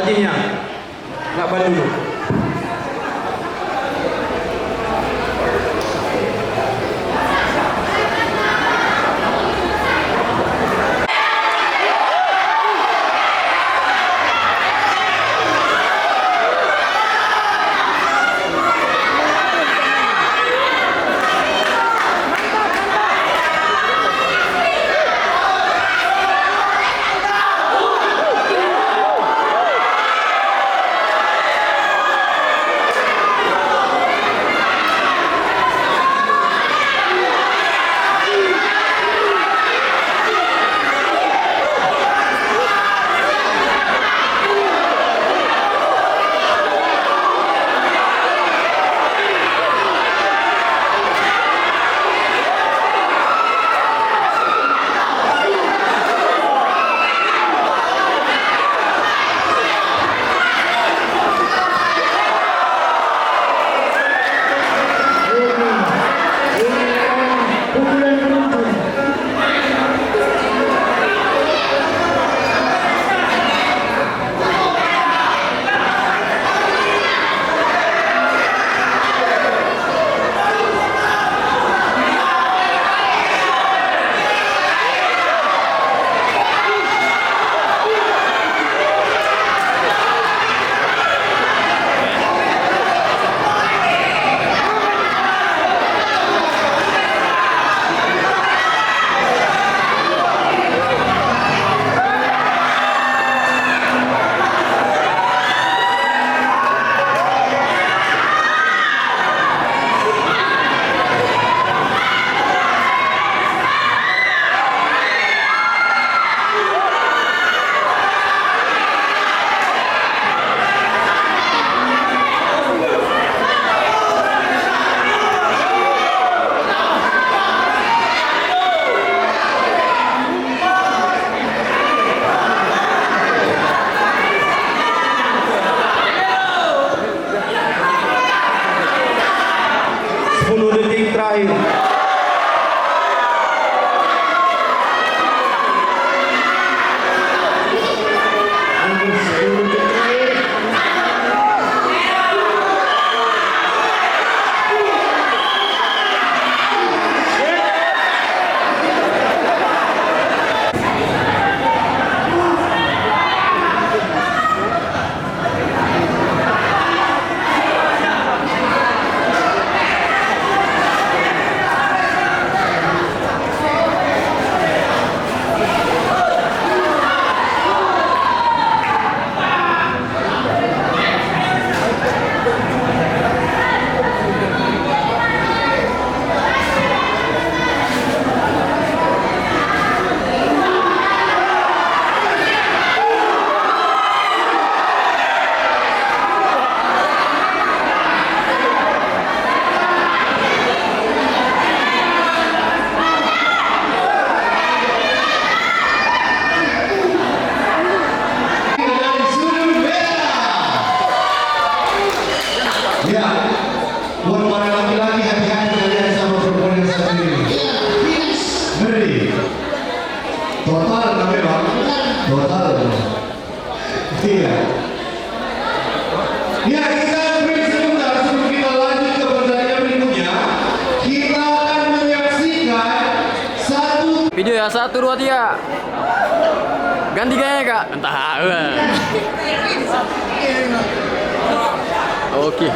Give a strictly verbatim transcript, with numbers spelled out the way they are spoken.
Iya. Nggak bantu. Sepuluh detik terakhir. Ya, buat para laki-laki, hati-hati kalian sama perempuan yang satu ini. Ngeri. Total namanya, Bang. Total. Iya. Ya, kita break sebentar sebelum kita lanjut ke pertandingan berikutnya. Kita akan menyaksikan satu. Video ya, satu, dua, tiga. Ganti gaya, Kak. Entah. Oke.